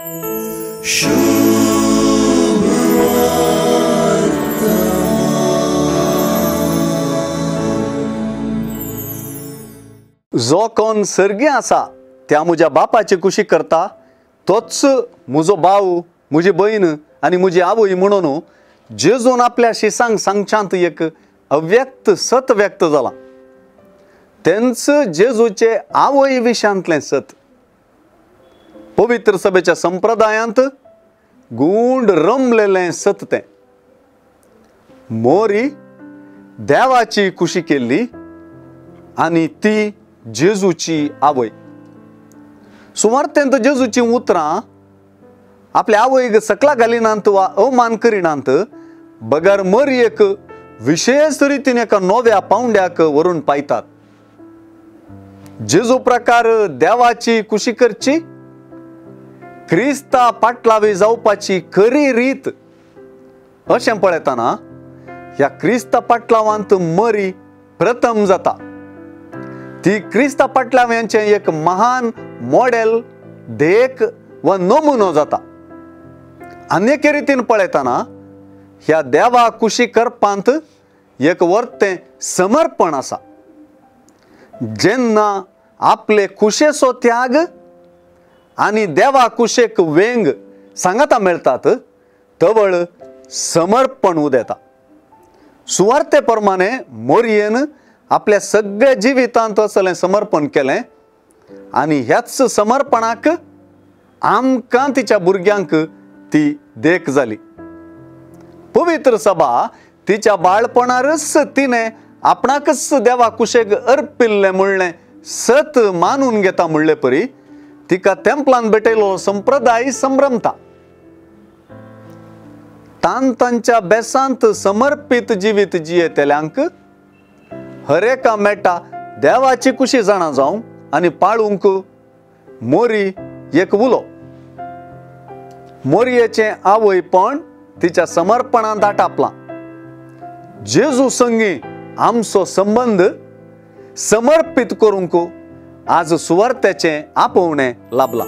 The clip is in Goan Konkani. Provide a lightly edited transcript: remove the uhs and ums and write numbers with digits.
जो कोण सर्गी आसा त्या म्हज्या बापाची कुशी करता तोच म्हजो भाव, म्हजी भयण आनी म्हजी आवय म्हणून जेजून आपल्या शिसांक सांगच्यांत एक अव्यक्त सत व्यक्त जालां. तेंच जेजूचे आवय विशांतलें सत. पवित्र सभेच्या संप्रदायांत गूंड रमलेलें सत तें. मोरी देवाची कुशी केल्ली आनी ती जेजूची आवय. सुवार्थेंत जेजूची उतरां आपल्या आवयक सकला घालिनात वा अवमान करिनात, बगर मरयेक विशेष रितीन एका नव्या पावंड्याक व्हरून पायतात. जेजू प्रकार देवाची कुशी करची, क्रिस्ता पाटलावी जावपाची खरी रीत अशें पळयतना ह्या क्रिस्ता पाटलावांत मरी प्रथम जाता. ती क्रिस्ता पाटलाव्यांचें एक महान मॉडेल, देख वा नमुनो जाता. आनी एके रितीन पळयतना ह्या देवा कुशी करपांत एक वर्तें समर्पण आसा. जेन्ना आपले कुशेचो त्याग आनी देवा कुशेक वेंग सांगाता मेळटात तवळ समर्पण उदेता. सुवार्थे प्रमाणे मोरयेन आपल्या सगळ्या जिवितांत असलें समर्पण केलें आनी ह्याच समर्पणाक आमकां तिच्या भुरग्यांक ती देख जाली. पवित्र सभा तिच्या बाळपणारच तिणें आपणाकच देवा कुशेक अर्पिल्लें म्हणलें सत मानून घेता म्हणले परी तिका तेंपलान भेटयलो संप्रदाय संभ्रमता. तान तांच्या बेसांत समर्पीत जिवीत जियेतल्यांक हर एका मेटा देवाची कुशी जाणा जावं आनी पाळूंक मोरी एक उलो. मोरयेचें आवयपण तिच्या समर्पणांत आटापलां. जेजू संगी आमचो संबंद समर्पीत करूंक आज सुवार्थ्याचें आपोवणें लाभलां.